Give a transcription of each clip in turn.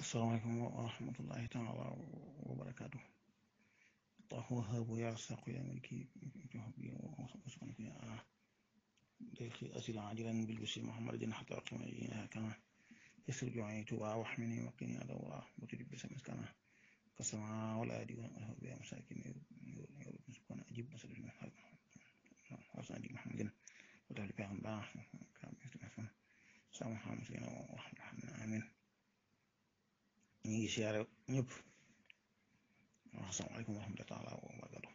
Assalamualaikum warahmatullahi taala wabarakatuh. Allahu wahhabu ya razzaqu ya maliki ya wasqani ya dayki asila ajilan bil bisi muhammadin hatta qima ina kama yasir ju'aytu wa wahmini wa qini ala wa mutib bis maskana kasama wal adi wa ya masakin yusukuna ajib masalul wasadi muhammadin wa ta'ala bi Allah kam istifan sama hamsina wa rahmatullahi amin. ñu ngi siyaare ñëpp asalaamaaleykum wa rahmatullaahi taala wa barakaatu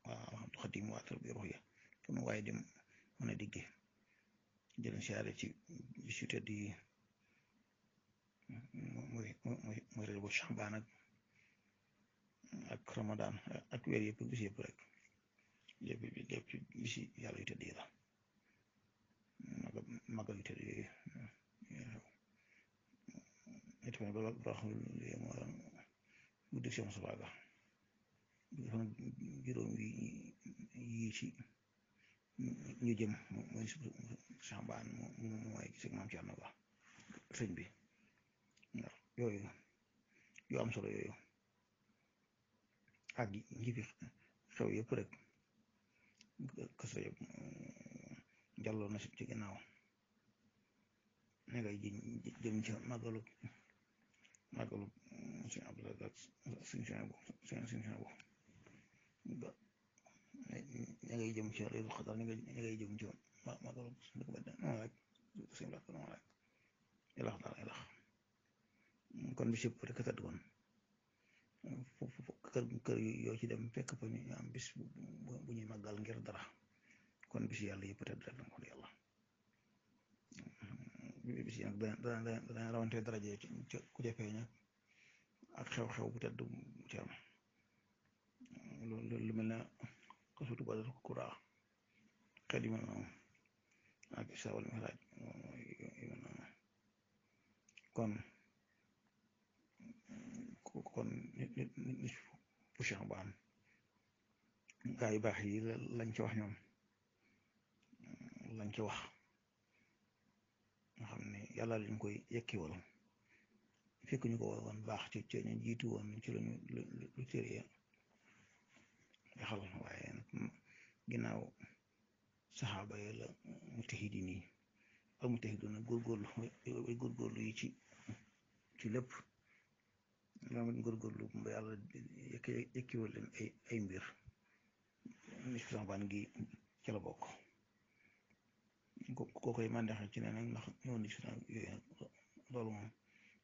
alhamdu xadim waa tarbiya ruuhiya fu nu waaye dem mën a digge jëleen siyaare ci bis yu tedd yi muy rëdd bu Shaabaan ak Ramadan ak weer yëpp bis yëpp rek lépp ci bisi yàlla yu tedd yi la magal yu tedd yooyu ñetti fan ba baaxul lii moo doon guddi si Moussa Ba juróom yi ci ñu jëm mooy Shaabaan mooy gis ak maam Cerno Ba sëñ bi ndax yooyu yu am solo yooyu ak yi fi xew yëpp rek kës yëpp jàlloo na ci ginnaaw ne ngay jëm ci màggalu sëñ Abdoulaye ak sëñ Suhaybu ña ngay jëm ci Laylatul Qadr ña ngay jëm ci màggalu dëkk ba noonu rek sëñ Mbàkke noonu rek ilax daal ilax kon bi sëpp rek a tëdd kon kër yoo ci dem fekk fa ñu am bis bu ñuy màggal ngir dara kon bis yàlla yëpp tëdd rek wax yàlla bis yi nag dana rawante daraje ci ku jafee ña ak xew-xew bu tedd ci am lu mel ne xasutu Badar Kubra xeet yu mel noonu ak Israa wal Mi'raaj yu mel noonu kon nit fu Shaabaan gaa yu baax yi lañ ci wax ñoom lañ ci wax nga xam ne yàlla lañ koy yekkiwal fekk ñu ko woon baax ci ñu jiitu woon ci lañu lu téere yaxal waaye nag ginnaaw saxaaba yi la mujtahidiin yi ak mujtahidoon nag góorgóorlu yi ci lépp ñoom it góorgóorlu ba yàlla yekkiwal leen ay mbir nisfu Shaabaan gi ci la bokk koo koy màndexe ci ne nag ndax ñëw ni si yooyu nag loolu moom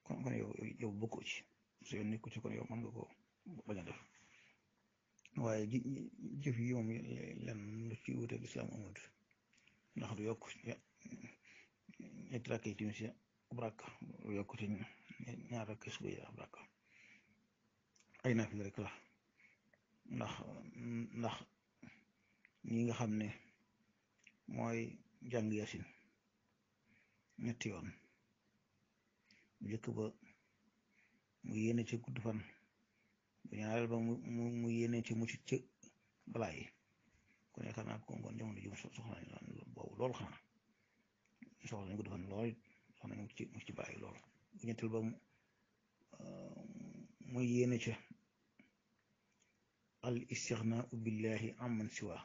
kon yow bokkoo ci su yoon nekku ci kon yow mën nga ko bañ a def waaye jëf yi moom lenn lu ci wuteeg lislaam amut ndax du yokk ñetti rakk yi timis ab rakk du yokk ci ñaar rakk suba yi ab rakk ay naafila rek la ndax ñi nga xam ne mooy jàng yasin ñetti yoon bu njëkk ba mu yéene ci gudd fan bu ñaareel ba mu yéene ci mucc ci balaa yi kon yaakaar naa ko ngoon jamono ji soxla nañ boobu loolu xanaa soxla nañ gudd fan lool soxla nañ mucc ci balaa yi lool bu ñetteel ba mu yéene ci al istixnaa billahi amman siwa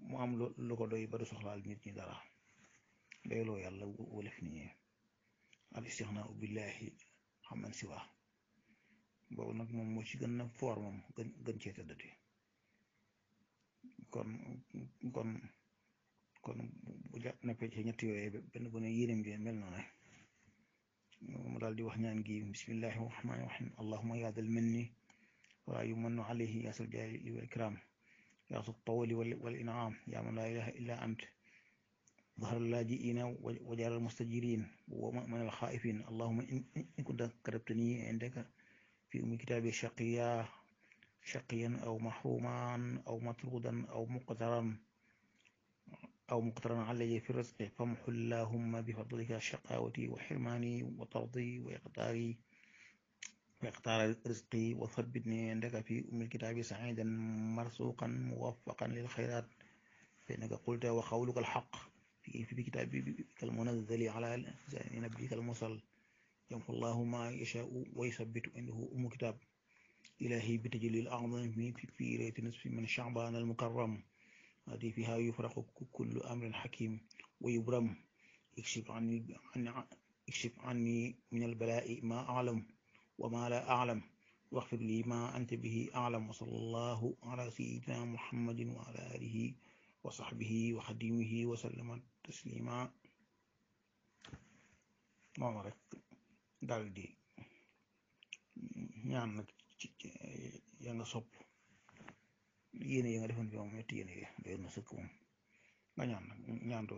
mu am lu ko doy ba du soxlaal nit ñi dara doyloo yàlla wala fi nit ñi al istixnaa billahi amman siwa boobu nag moom moo ci gën a foor moom gën cee tëddati kon bu nekkee ci ñetti yooyu benn bu ne yéenem ji mel noonu mu daal di wax ñaan gi bismillahi rahmaani rahim allahumma yaa dal minni wala yumannu alayhi yaa zal jalaali wal ikraam yaa zal tawli wal in'aam yaa man laa ilaaha illaa ant ظهر اللاجئين وجار المستجيرين ومن الخائفين اللهم إن كنت كتبتني عندك في أم كتابي شقيا أو محروما أو مطرودا أو مقترا علي في الرزق فامح اللهم بفضلك شقاوتي وحرماني وطردي وإقطار رزقي وثبتني عندك في أم الكتاب سعيدا مرزوقا موفقا للخيرات فإنك قلت وقولك الحق في كتابك المنزل على لسان نبيك المرسل يمحو الله ما يشاء ويثبت عنده أم كتاب إلهي بتجلي الأعظم في ليلة نصف من شعبان المكرم هذه فيها يفرق كل أمر حكيم ويبرم اكشف عني من البلاء ما أعلم وما لا أعلم واغفر لي ما أنت به أعلم وصلى الله على سيدنا محمد وعلى آله وصحبه وخديمه وسلم تسليما moom rek daal di ñaan nag ya nga sopp yéene yi nga defoon bi moom ñetti yéene yi doy na sëkk moom nga ñaan nag ñaan do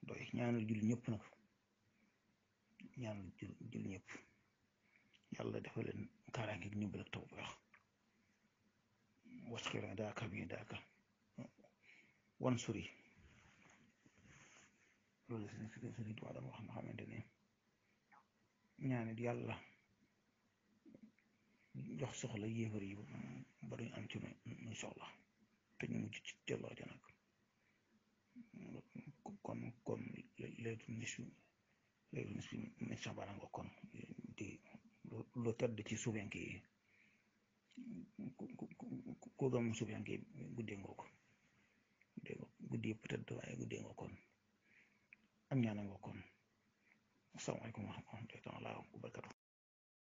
doy ñaanal julli ñëpp nag ñaanal julli ñëpp yàlla defal leen kaaraange ak ndimbal ak tawfeex wasxira daaka bi daaka wan suri loolu Sëriñ Tuubaa dama wax nga xamante ne ñaanit yàlla jox soxla yéefar yi bari am ci nu soxla te ñu mujj ci delloo ja nag kon léegi nis bi min Saabaan nga kon di lu tedd ci suufenke yi ku gëm suufenke yi guddee nga ko guddi yëpp tedd waaye guddee nga kon am ñaana nga kon asalaamaaleykum wa rahmatullaahi wa barakaatuh